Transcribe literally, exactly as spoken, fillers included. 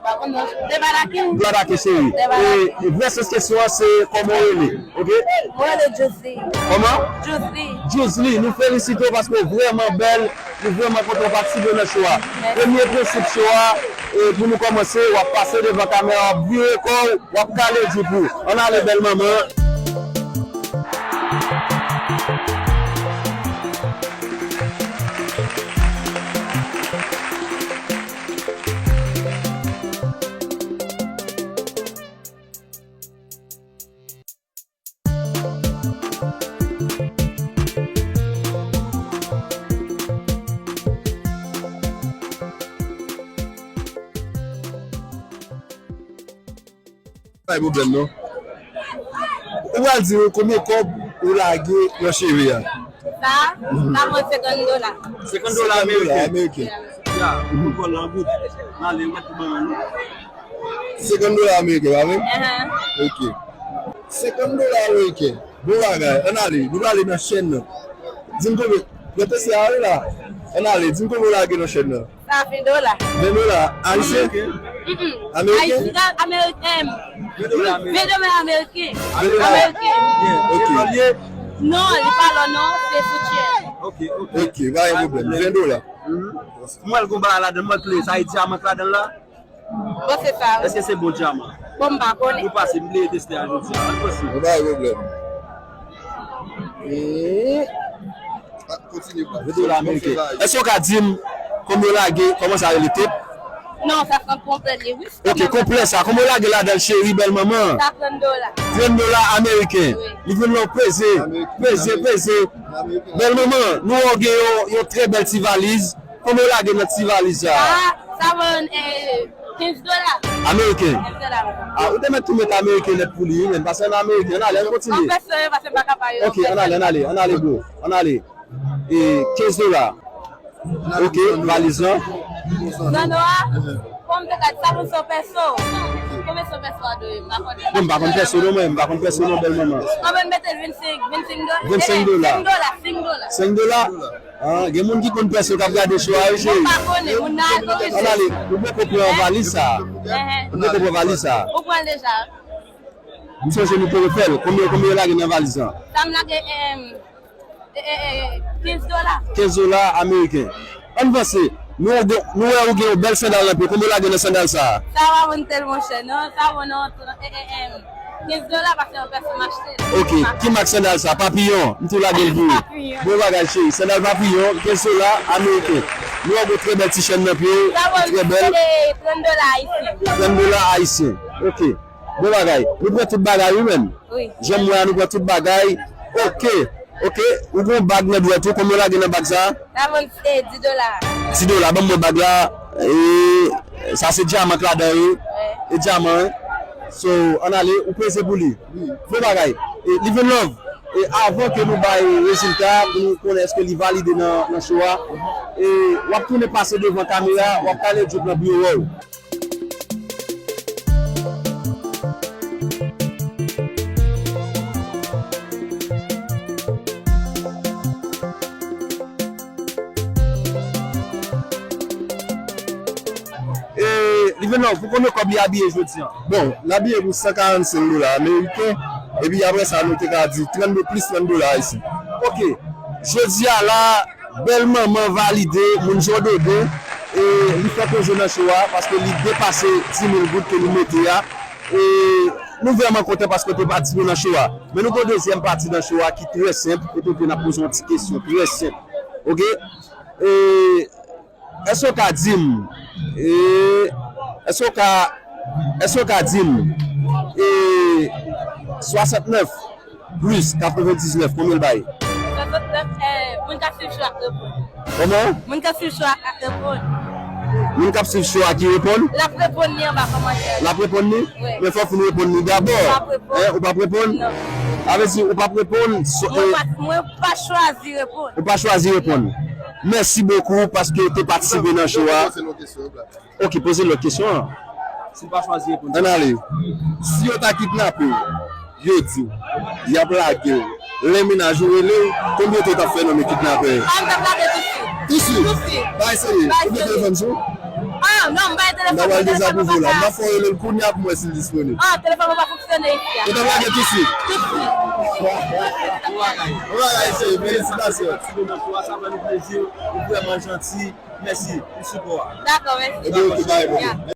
Debalake. Debalake, cheri. Debalake. E, e vrè sans kesyon an, se kòman w rele, oke? Mwen rele Josely. Kòman? Josely. Josely, nou felisite w paske w vrèman bèl, nou vrèman kontan w patisipe nan show a. Mèsi. Premye prensip show a, e, pou nou kòmanse, w ap pase devan kamera, w ap vire kò w, w ap kale djip ou. Ann ale, bèl manman. Pa gen pwoblèm non. Ou pral di nou konbyen kòb ou lage nan cheve a? Sa, sa mwen senkant dola. Senkant dola ameriken. Ameriken. Ya, ou kòl lan goud. Nan ale, ou mèt tou ban mwen nou. Senkant dola ameriken, pa vre? Ahan. Ok. Senkant dola ameriken. Bon bagay. Ann ale. Nou prale nan chèn nan. Di m konbyen. Mwen pese a wi la. Ann ale. Di m konbyen w lage nan chèn nan. Sa ven dola. Ven dola. Ayisyen? Mm-mm. Ameriken? Ayisyen, ameriken. Ven dola ameriken. Ven dola ameriken. Ven dola. Ameriken. Ok. Non, li pa lò non, se sou chèn. Ok, ok. Ok, pa gen pwoblèm. Ven dola. Mhm. Mwen, l gon bagay ladan l, mwen kle, sa e dyaman k ladan l la? Bon, se sa, wi. Èske se bon dyaman? Bon, m pa konnen. Nou pase, m vle teste a jodi a. Ann pase. Bon, pa gen pwoblèm. Ee. Ah, kontinye, bro. Ven dola ameriken. Èske w ka di m konbyen w lage, kòman sa rele, tep? Non, sa se konplè li, wi. Ok, konplè sa. Konbyen w lage ladan l, cheri, bèl manman? Sa trant dola. Trant dola ameriken. Wi. Li vin lò peze. Ameriken. Peze, peze. Ameriken. Bèl manman, nou wè w gen yon, yon trè bèl ti valiz. Konbyen w lage nan ti valiz sa a? Ah, sa vann, eh, kenz dola. Ameriken? Kenz dola. Ah, ou te mèt tou met ameriken nèt pou li, wi, men pase ann ameriken. Ann ale, ann kontinye. An pèso, wi, pase m pa ka pa yo. Ok, ann ale, ann ale, ann ale, bro. Ann ale. E, kenz dola. Ok, valiz lan. Nan do a, kòm te ka di sa pou san pèso. Konbyen san pèso a dwe? M pa konn. Bon, m pa konn pèso non, mwen, m pa konn pèso non, bèl manman. Konbyen mete vennsenk, vennsenk dola? Vennsenk dola. Senk dola, senk dola. Senk dola? Ah, gen moun ki konn pèso k ap gade show a, wi, cheri. Mwen pa konnen, moun nan al korije. Ann ale, nou poko pran valiz sa. Enhen. Nou poko pran valiz sa. Ou pran l deja. M sonje nou te refè l. Konbyen, konbyen yo lage nan valiz lan? Sa m lage, em, e, e, e, kenz dola. Kenz dola ameriken. Ann vanse. Nou, nou wè ou gen yon bèl sandal nan pye. Konbyen w lage nan sandal sa a? Sa pa vann tèlman chè, non. Sa vann nan, e, e, em, kenz dola, pase yon pèsonn achte l. Ok. Ki mak sandal sa? Papiyon. M tou lage l pou ou. Papiyon. Bon bagay, cheri. Sandal Papiyon, kenz dola ameriken. Nou wè ou gen trè bèl ti chèn nan pye w. Sa vann, trè bèl. E, trant dola ayisyen. Trant dola ayisyen. Ok. Bon bagay. Nou pran tout bagay, wi, menm. Wi. Jan m wè a, nou pran tout bagay. Ok. Ok. Ou gon bag nan dwèt ou. Konbyen w lage nan bag sa a? Sa vann, eh, dis dola. Dis dola. Ban m wè bag la. E, sa se dyaman k ladan, wi. Wi. E dyaman, wi. So, ann ale, ou peze pou li. Wi. Bon bagay. E, Living Love. E, avan ke nou bay rezilta, pou nou konnen èske li valide nan, nan show a. E, w ap tounen pase devan kamera, w ap kale djòb nan biwo w. E, Living Love, pou konbyen kòb li abiye jodi a? Bon, l abiye pou san karannsenk dola ameriken, epi apre sa, nou te ka di trannde plis trant dola ayisyen. Ok, jodi a la, bèl manman valide, moun Jòdodon, e li fè konje nan show a, paske li depase dis mil goud ke li mete a. E nou vrèman kontan paske w te patisipe nan show a. Men nou gen yon dezyèm pati nan show a ki trè senp, kote ke n ap poze yon ti kesyon trè senp. Ok? E, èske w ka di m, e, èske w ka, èske w ka di m, e, swasantnèf plis katrevendiznèf, konbyen l bay? Swasantnèf, eh, moun k ap swiv show a k reponn. Kòman? Moun k ap swiv show a k ap reponn. Moun k ap swiv show a ki reponn? L ap reponn li anba kòmantè a. L ap reponn li? Wi. Men fòk ou reponn li dabò. M p ap reponn. Hein, ou p ap reponn? Non. Sa vle di ou p ap reponn, so, mwen, eh, pa, mwen pa chwazi reponn. Ou pa chwazi reponn. Mèsi bokou paske w te patisipe nan show a. Ok, poze lòt kesyon an. Si l pa chwazi reponn. Ann ale. Si yo ta kidnape w, yo di w, y ap lage w, lè mennaj ou rele w, konbyen tan w t ap fè nan men kidnapè? Ah, m t ap lage tousuit. Tousuit? Tousuit. Bay serye. Ou gen telefòn sou ou? Ah, Non, non, m pa gen telefòn. N a pral dezapwouve w la. M ap fè w rele l kounye a pou m wè si l disponib. Ah, telefòn mwen pa fonksyone isi a. Ou t ap lage tout swit. Tout swit. Bon bagay, cheri. Felisitasyon. Mèsi pou moman sa, fè nou plezi. Ou vrèman janti. Mèsi pou sipò a. Dakò, mèsi. Ebyen, oke, bay, ebyen.